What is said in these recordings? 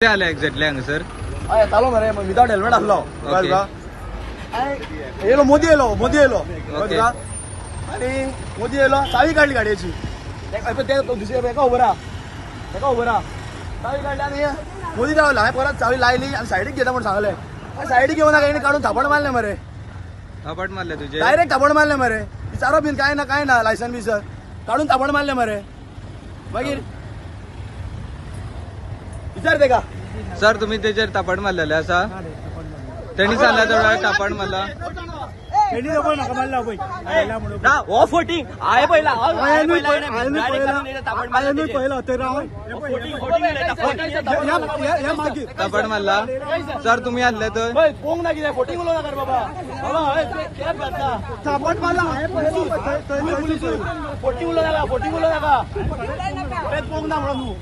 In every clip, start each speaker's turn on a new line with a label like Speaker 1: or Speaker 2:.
Speaker 1: कितें जालें एक्झॅक्टली हांगासर?
Speaker 2: हय, येतालो मरे, विदाउट हेल्मेट आसलो. कळ्ळें तुका? हांवें येयलो, मोदी येयलो, मोदी येयलो, कळ्ळें तुका? आनी मोदी येयलो, चावी काडली गाडयेची. ते दुसरे हेका खबर आहा, तेका खबर आहा. चावी काडली आनी मोदी रावलो. हांवें परत चावी लायली आनी सायडीक घेता म्हूण सांगलें. सायडीक घेवन हेणी काडून थापड मारलें मरे.
Speaker 1: थापट मारलें तुजेर?
Speaker 2: डायरेक्ट थापड मारलें मरे. विचारप बीन कांय ना, कांय ना. लायसन बिसन काडून थापड मारलें मरे. मागीर विचार तेका.
Speaker 1: सर, तुम्ही तेजेर थापट मारलेले आसा? तेणी सांगला थोड्या वेळार थापट मारला.
Speaker 3: तेणी पळय, म्हाका मारला पळय म्हणून.
Speaker 4: ना, हो फोटिंग हांवें पळयला.
Speaker 3: हांवेनूय हांवेनूय पळयला थंय रावन. हे मागीर
Speaker 1: थापट मारला. सर, तुम्ही आसले थंय?
Speaker 2: पळय, पोंग ना कितें फोटिंग उलोवं नाका रे बाबा. बाबा, हय, कॅब घातला.
Speaker 3: थापट मारला, हांवें पळयला थंय.
Speaker 2: पुलीस, फोटिंग उलोवं नाका, फोटिंग उलोवं नाका. तेच पोंग ना म्हणून तूं.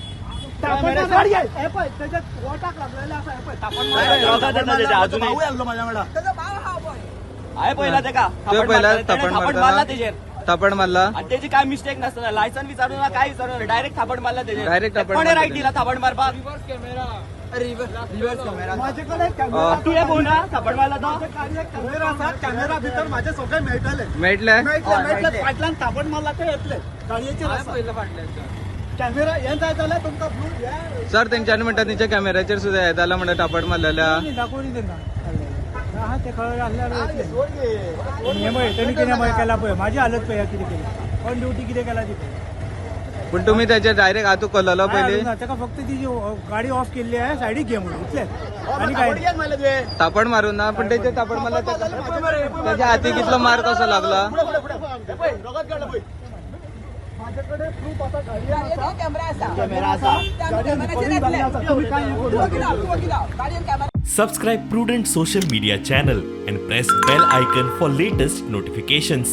Speaker 3: थापट मारला. हे पळय, तेच्या बोटाक लागलेलें आसा. हे पळय, थापट मारला.
Speaker 4: अजूनही.
Speaker 2: भाऊय आसलो म्हाज्या वांगडा.
Speaker 4: हांवें पळयला तेका.
Speaker 1: तुवें पळयला थापट
Speaker 4: थापट मारला
Speaker 1: मारतना?
Speaker 4: तेजेर.
Speaker 1: थापट मारला.
Speaker 4: आणि तेजी काय मिस्टेक नासतना, लायसन विचारू ना, काय विचारू ना, डायरेक्ट थापड मारला तेजेर.
Speaker 1: Direct थापड
Speaker 4: कोणे
Speaker 1: मारला
Speaker 4: रायट
Speaker 1: तेजेर.
Speaker 4: दिला थापड मारपाक?
Speaker 3: माझे कडेन कॅमेरा.
Speaker 4: तुवें पळोवना थापड मारला तो?
Speaker 3: कॅमेरा आसा. कॅमेरा भितर माझे सगळे मेळटले.
Speaker 1: मेळटले.
Speaker 3: मेळटले, मेळटले. फाटल्यान थापट मारला ते येतले. गाडयेचेर आसा कॅमेरा. हें जाय जाल्यार तुमकां ब्लू हे.
Speaker 1: सर, तेंच्यांनी म्हणटा तेंच्या कॅमेऱ्याचेर सुद्दां हें जालां म्हणटा, थापट मारलेल्या.
Speaker 3: दाखोवनी तेंकां आहा ते खबर आसल्यार येतले. हे पळय, तेणी कितें पळय केला पळय. माझी हालत पळय, कितें केली, ऑन ड्युटी कितें केला ती पळय.
Speaker 1: पूण तुम्ही तेजेर डायरेक्ट हात उखललो
Speaker 3: काय
Speaker 1: पयलीं?
Speaker 3: हाडूंक ना, तेका फक्त ती गाडी ऑफ केल्ली आहे, सायडीक घे म्हणून, इतलेंच आनी काय
Speaker 2: थापड कित्याक मारलें तुवें?
Speaker 1: थापट मारून ना, पण तेजेर थापट मारला, तेच्या हाती कितलो मार कसो लागला?
Speaker 2: फुडें, फुडें, फुडें. हे पळय, रगत काडलें पळय.
Speaker 3: माझ्याकडे प्रूफ आसा, गाडी आसा.
Speaker 5: कॅमेरा आसा.
Speaker 2: कॅमेरा आसा.
Speaker 3: गाडी recording जाल्ली आसा. तुम्ही काय हे करू नका.
Speaker 6: Subscribe Prudent Social Media channel and press bell icon for latest notifications.